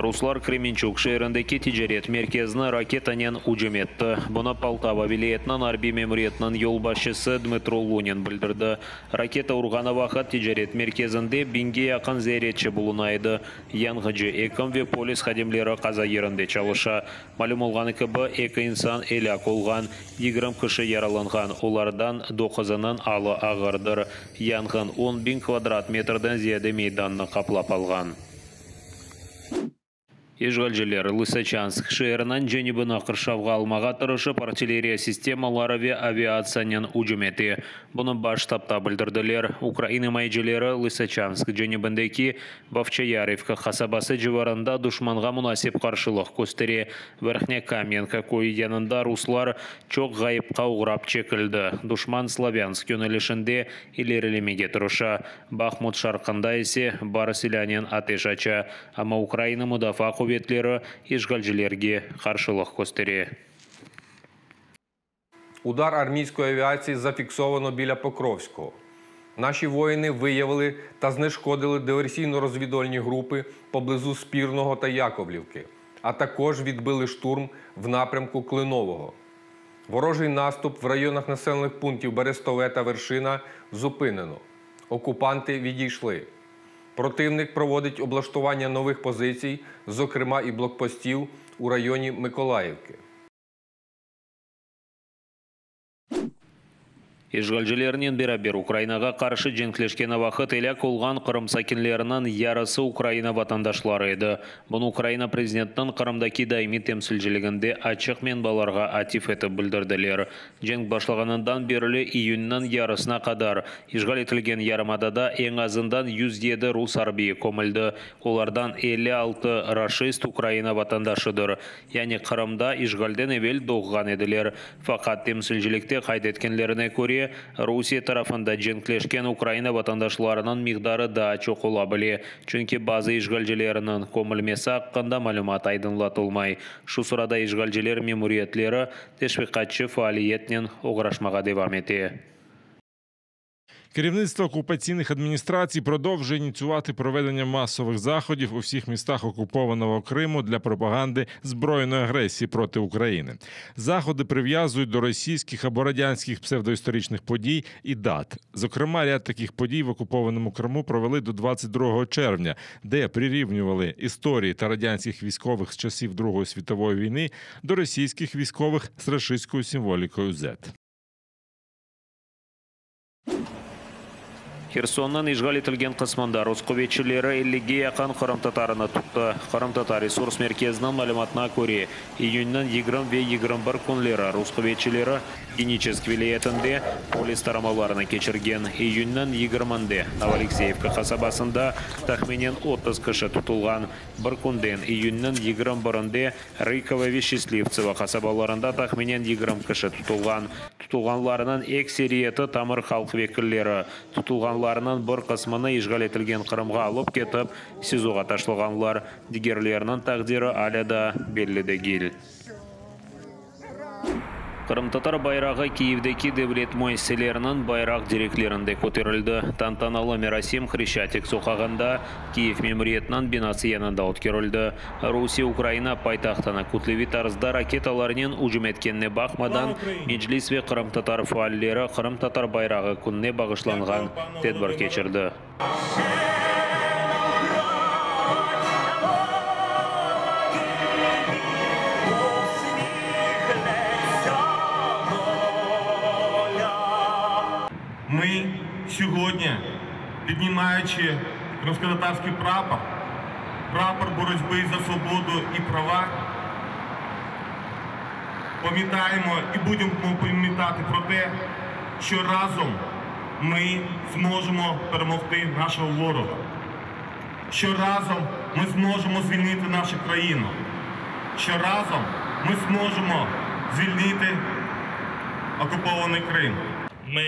Ruslar Kremençug şeerindeki ticaret merkezini raketanen ücüm etti. Bunı Poltava vilâyetiniñ arbiy memuriyetiniñ yolbaşçısı Dmıtro Lunin bildirdi. Raketa urğanı vaqıt ticaret merkezinde biñge yaqın ziyaretçi buluna edi. Yanğıcı, ekim ve polis hadimleri qaza yerinde çalışa. Malüm olğanı kibi, eki insan elâk olğan, 20 kişi yaralanğan, olardan doquzınıñ alı ağırdır. Yanğın 10.000 kvadrat metrden ziyade meydannı qaplap alğan. İşğalciler Lısaçansk şeeriniñ cenübini qırşavğa almağa tırışıp, artilleriya sistemaları ve aviatsiyanen ücüm ete. Bunı Baş ştabda bildirdiler. Ukrain imayecileri Lısaçansk cenübindeki Vovçayarivka qasabası civarında duşmanğa munasip qarşılıq köstere. Verhnya Kamyanka köyü yanında ruslar çoq ğayıpqa oğrap çekildi. Duşman Slavânsk yönelişinde ilerilemege tırışa, Bahmut şarqında ise bar silânen ateş aça. Amma Ukraina mudafaa quvetleri işğalcilerge qarşılıq köstere. Удар армійської авіації зафіксовано біля Покровського. Наші воїни виявили та знешкодили диверсійно-розвідувальні групи поблизу Спірного та Яковлівки, а також відбили штурм в напрямку Клинового. Ворожий наступ в районах населених пунктів Берестове та Вершина зупинено. Окупанти відійшли. Противник проводить облаштування нових позицій, зокрема і блокпостів у районі Миколаївки. İşğalcilernen beraber Ukrainağa qarşı cenkleşkeni vaqıt elâk olğan Qırım sakinleriniñ yarısı Ukraina vatandaşları edi. Bunı Ukraina prezidentiniñ Qırımdaki daimiy temsilciliginde açıq menbalarğa atif etip bildirdiler. Cenk başlağanından berli iyünniñ yarısına qadar işğal etilgen yarımadada eñ azından 107 rus arbiyi kömüldi, olardan 56 raşist Ukraina vatandaşıdır, yani Qırımda işğalden evel doğğan ediler. Faqat temsilcilikte qayd etkenlerine köre, Rusiye tarafında cenkleşken Ukraina vatandaşlarınıñ miqdarı daa çoq ola bile, çünki bazı işğalcilerniñ kömülmesi aqqında malümat aydınlatılmay. Şu sırada işğalciler memuriyetleri teşviqatçı faaliyetnen oğraşmağa devam ete. Керівництво окупаційних адміністрацій продовжує ініціювати проведення масових заходів у всіх містах окупованого Криму для пропаганди збройної агресії проти України. Заходи прив'язують до російських або радянських псевдоісторичних подій і дат. Зокрема, ряд таких подій в окупованому Криму провели до 22 червня, де прирівнювали історії та радянських військових з часів Другої світової війни до російських військових з рашистською символікою Z. Hersonnıñ işğal etilgen qısmında rus quvetçileri ellige yaqın qırımtatarını tuttı. Qırımtatar resurs merkeziniñ malümatına köre, iyünniñ 20 ve 21 künleri rus quvetçileri Geniçesk vilâyetinde polis taramalarını keçirgen. İyünniñ 20-nde Novoalekseyevka qasabasında tahminen 30 kişi tutulğan. Bir künden, iyünniñ 21-nde, Rıkovo ve Şçaslivtsevo qasabalarında tahminen 20 kişi tutulğan. Tutulğanlarnıñ ekseriyeti tamır halq vekilleri. Tutulğanlarnıñ bir qısmını işğal etilgen Qırımğa alıp ketip, SİZOğa taşlağanlar. Digerleriniñ taqdiri alâ daa belli degil. Qırımtatar bayrağı Kiyevdeki devlet müessiseleriniñ bayraq direklerinde köterildi. Tantanalı merasim Hreşçatik soqağında, Kiyev memuriyetiniñ binası yanında ötkerildi. Rusiye Ukraina paytahtına kütleviy tarzda raketalarnen ücüm etkenine baqmadan, Meclis ve qırımtatar faalleri Qırımtatar bayrağı kününe bağışlanğan tedbir keçirdi. Ми сьогодні, піднімаючи кримськотатарський прапор, прапор боротьби за свободу і права, пам'ятаємо і будемо пам'ятати про те, що разом ми зможемо перемогти нашого ворога, що разом ми зможемо звільнити нашу країну, що разом ми зможемо звільнити окупований Крим. Ми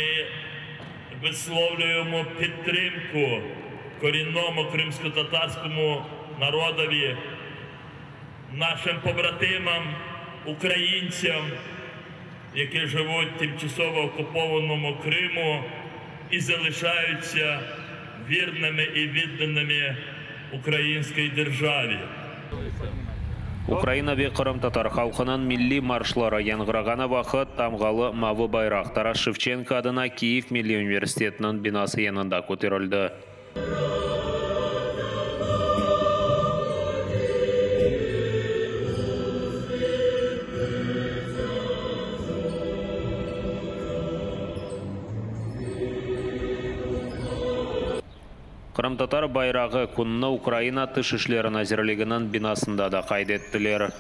висловлюємо підтримку корінному кримськотатарському народові, нашим побратимам, українцям, які живуть в тимчасово окупованому Криму і залишаються вірними і відданими українській державі. Ukraina ve qırımtatar halqınıñ milliy marşları yañğırağanı vaqıt tamğalı mavı bayraq Taras Şevçenko adına Kyiv milliy universitetiniñ binası yanında köterildi. Qırımtatar bayrağı kününi Ukraina Tış işleri nazirliginiñ binasında da qayd ettiler.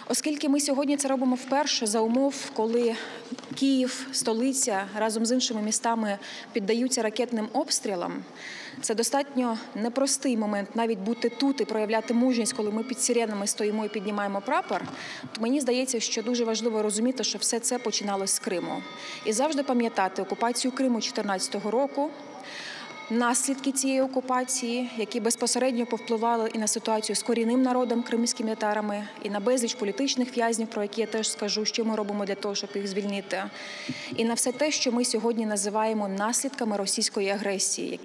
Оскільки ми сьогодні це робимо вперше за умов, коли Київ, столиця разом з іншими містами піддаються ракетним обстрілам, це достатньо непростий момент навіть бути тут і проявляти мужність, коли ми під сиренами стоїмо і піднімаємо прапор. То мені здається, що дуже важливо розуміти, що все це починалось з Криму. І завжди пам'ятати окупацію Криму 2014 року, наслідки цієї окупації, які безпосередньо повпливали і на ситуацію з корінним народом, кримськими татарами, і на безліч політичних в'язнів, про які я теж скажу, що ми робимо для того, щоб їх звільнити, і на все те, що ми сьогодні називаємо наслідками російської агресії.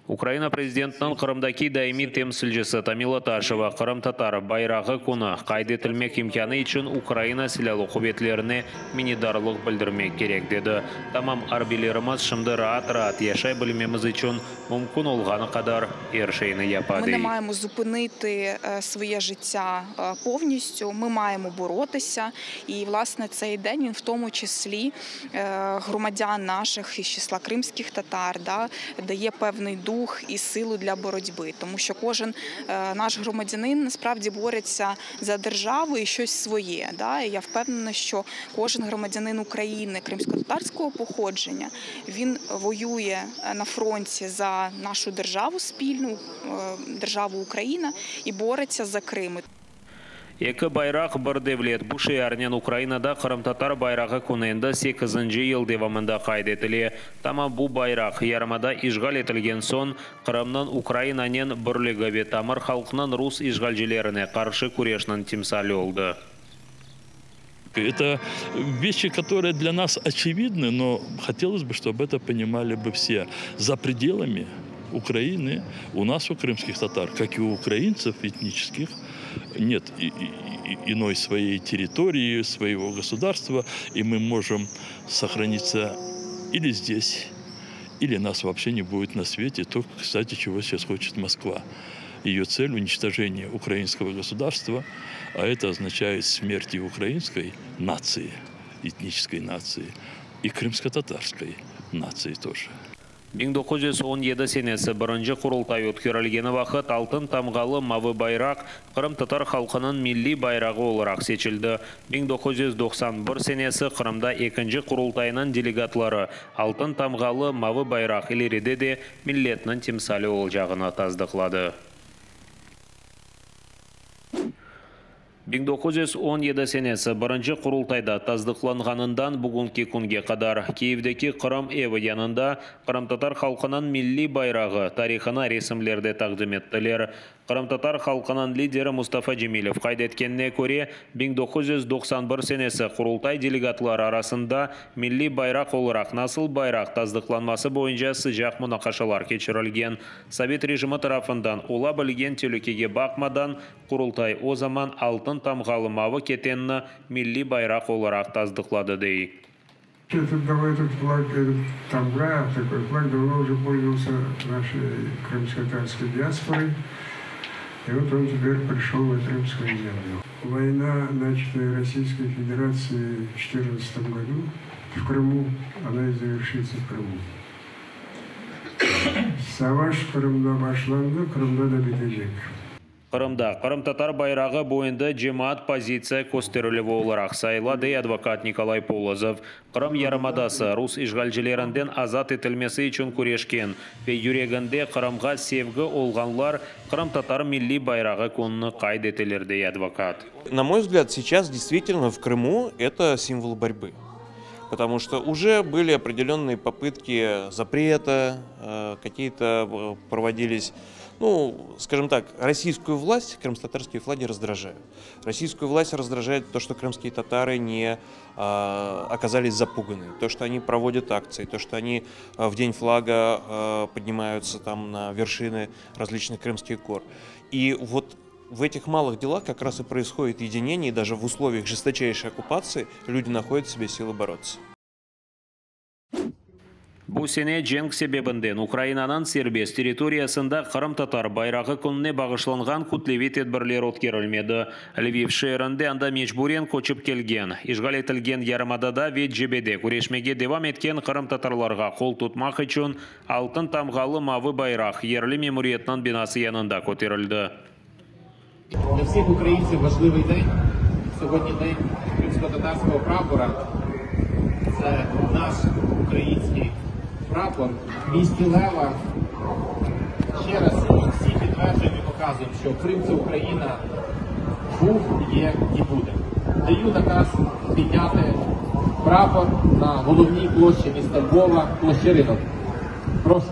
Ukraina prezidentiniñ Qırımdaki daimiy temsilcisi Tamila Taşeva Qırımtatar bayrağı künü qayd etilmek imkânı içün Ukraina Silâlı quvetlerine minnetdarlıq bildirmek kerek, dedi. Tamam arbiylerimiz şimdi raat-raat yaşay bilmemiz içün mümkün olğanı qadar er şeyni yapa, Ми не dey. маємо зупинити своє життя повністю. Ми маємо боротися. І, власне, цей день він в тому числі громадян наших із числа кримських татар, да, дає певний дух і силу для боротьби, тому що кожен наш громадянин насправді бореться за державу і щось своє. Да? І я впевнена, що кожен громадянин України кримськотатарського походження, він воює на фронті за нашу державу спільну, державу Україна, і бореться за Крим. Eki bayraq, bir devlet bu şiarnen Ukrainada Qırımtatar bayrağı künü endi sekizinci yıl devamında qayd etile. Tamam bu bayraq, yarımada işğal etilgen soñ, Qırımnıñ Ukrainanen birligi ve tamır halqnıñ rus işğalcilerine qarşı küreşniñ timsali oldı. Это вещи, которые для нас очевидны, но хотелось бы, чтобы это понимали бы все. За пределами Украины у нас, у крымских татар, как и у украинцев этнических, нет иной своей территории, своего государства, и мы можем сохраниться или здесь, или нас вообще не будет на свете. То, кстати, чего сейчас хочет Москва. Ее цель – уничтожение украинского государства, а это означает смерть и украинской нации, этнической нации, и крымско-татарской нации тоже. 1917 senesi birinci Qurultay ötkerilgeni vaqıt altın tamğalı mavı bayraq qırımtatar halqınıñ milliy bayrağı olaraq seçildi. 1991 senesi Qırımda ekinci Qurultaynıñ delegatları altın tamğalı mavı bayraq ileride de milletniñ timsali olacağını tasdıqladı. 1917 senesi birinci Qurultayda tasdıqlanğanından bugünki künge qadar Kiyevdeki Qırım evi yanında qırımtatar halqınıñ milliy bayrağı tarihını resimlerde taqdim ettiler. Qırımtatar halqınıñ lideri Mustafa Cemilev qayd etkenine köre, 1991 senesi Qurultay delegatları arasında milliy bayraq olaraq nasıl bayraq tasdıqlanması boyunca sıcaq munaqaşalar keçirilgen. Sovet rejimi tarafından ola bilgen telükege baqmadan, Qurultay o zaman altın tamğalı mavı ketenni milliy bayraq olaraq tasdıqladı, dey. Этот, давно этот флаг, этот тамга, такой флаг давно уже пользовался нашей крымско-татарской диаспорой. И вот он теперь пришел на Крымскую землю. Война, начатая Российской Федерацией в 2014 году в Крыму, она и завершится в Крыму. Savaş Qırımda başlandı, Qırımda da bitecek. Qırımda qırımtatar bayrağı bu endi cemaat pozitsiya kösterilüvi olaraq sayıla, dey advokat Nikolay Polozov. Qırım yarımadası rus işğalcilerinden azat etilmesi içün küreşken ve yüreginde Qırımğa sevgi olğanlar qırımtatar milliy bayrağı kününi qayd eteler, dey advokat. На мой взгляд, сейчас действительно в Крыму это символ борьбы. Потому что уже были определенные попытки запрета, какие-то проводились. Ну, скажем так, российскую власть крымско-татарские флаги раздражают. Российскую власть раздражает то, что крымские татары не э, оказались запуганы, то, что они проводят акции, то, что они в день флага э, поднимаются там на вершины различных крымских гор. И вот в этих малых делах как раз и происходит единение, и даже в условиях жесточайшей оккупации люди находят в себе силы бороться. Bu sene cenk sebebinden Ukrainanıñ serbest territoriyasında Qırımtatar bayrağı kününe bağışlanğan kütleviy tedbirler ötkerilmedi. Lviv şeerinde anda mecburen köçip kelgen, işğal etilgen yarımadada ve cebede küreşmege devam etken qırımtatarlarğa qol tutmaq içün altın tamğalı mavı bayraq yerli memuriyetniñ binası yanında köterildi. Для всіх українців важливий день. Сьогодні день кримськотатарського прапора. Це наш український прапор. В місті Лева ще раз всі підтверджуємо і показуємо, що Крим це Україна був, є і буде. Даю наказ підняти прапор на головній площі міста Львова, площі Ринок. Прошу.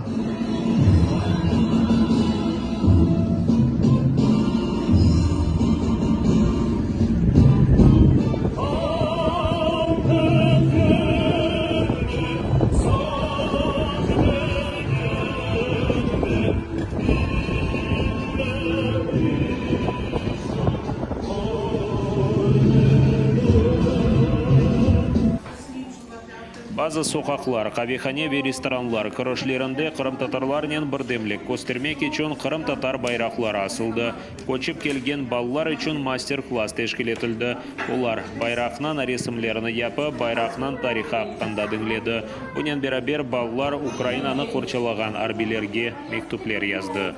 Bazı soqaqlar, qavehane ve restoranlar kirişlerinde qırımtatarlarnen birdemlik köstermek içün qırımtatar bayraqları asıldı. Köçip kelgen balalar içün master-klass teşkil etildi. Olar, bayraqnıñ resimlerini yapıp, bayraqnıñ tarihı aqqında diñledi. Bunen beraber, balalar Ukrainanı qorçalağan arbiylerge mektüpler yazdı.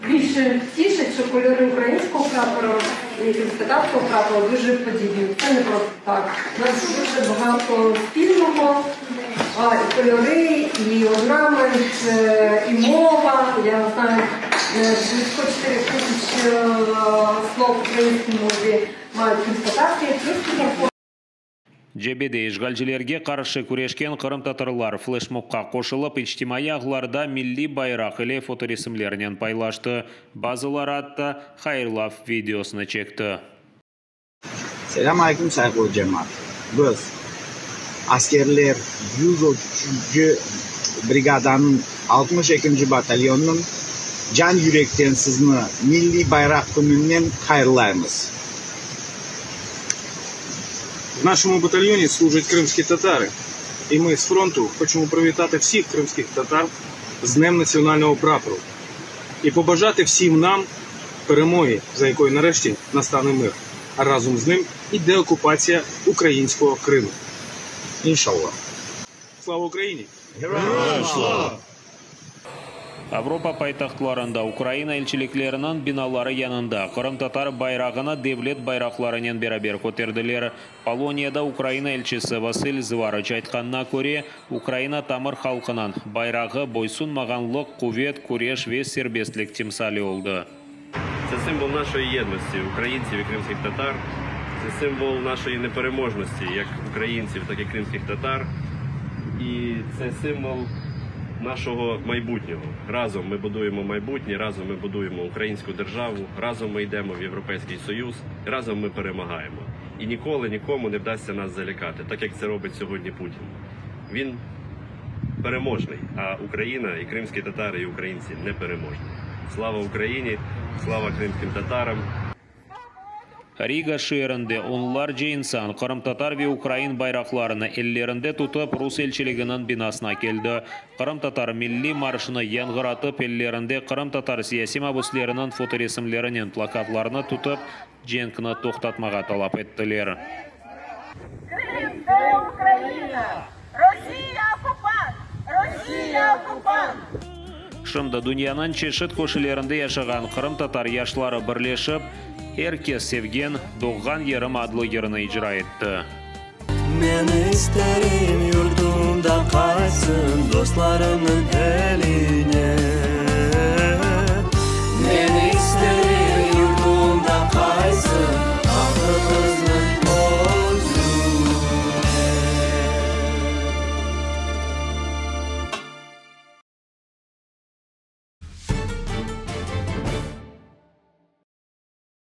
Більше тішить, що кольори українського прапору і кримськотатарського прапору дуже подібні. Це не просто так. У нас дуже багато спільного, і кольори, і орнамент, і мова. Я знаю, близько 4 тисяч слов в українській мові мають кримськотатарські, кримські морфології. Cebede işğalcilerge qarşı küreşken qırımtatarlar fleşmobqa qoşulıp, içtimaiy ağlarda milliy bayraq ile fotoresimlerinen paylaştı, bazıları atta hayırlav videosını çekti. Selâm aleyküm, sayğılı cemaat! Biz, askerler, 133-nci brigadanıñ altmış ekinci batalyonınıñ can-yürekten sizni Milliy bayraq kününen hayırlaymız. В нашому батальйоні служать кримські татари, і ми з фронту хочемо привітати всіх кримських татар з Днем національного прапору і побажати всім нам перемоги, за якою нарешті настане мир, а разом з ним і деокупація українського Криму. İnşallah. Слава Україні! Героям слава! Avropa paytahtlarında Ukraina elçilikleriniñ binaları yanında qırımtatar bayrağını devlet bayraqlarınen beraber köterdiler. Poloniyada Ukraina elçisi Vasıl Zvarıç aytqanına köre, Ukraina tamır halqınıñ bayrağı boysunmağanlıq, quvet, küreş ve serbestlik timsali oldı. Це символ нашої єдності українців і кримських татар. Це символ нашої непереможності як українців, так і кримських татар. І це символ нашого майбутнього. Разом ми будуємо майбутнє, разом ми будуємо українську державу, разом ми йдемо в Європейський Союз, разом ми перемагаємо. І ніколи нікому не вдасться нас залякати, так як це робить сьогодні Путін. Він переможний, а Україна і кримські татари, і українці непереможні. Слава Україні, слава кримським татарам! Riga şeerinde onlarca insan qırımtatar ve ukrain bayraqlarını ellerinde tutıp, rus elçiliginiñ binasına keldi. Qırımtatar milliy marşını yañğıratıp, ellerinde qırımtatar siyasiy mabüsleriniñ fotoresimlerinen plakatlarnı tutıp, cenkni toqtatmağa talap ettiler. Крим – це Україна! Росія окупант! Росія окупант! Şimdi dünyanıñ çeşit köşelerinde yaşağan qırımtatar yaşları birleşip, er kes sevgen Doğğan yerim adlı yırnı icra etti. Men isterim yurdumda qaysın dostlarımnıñ eli.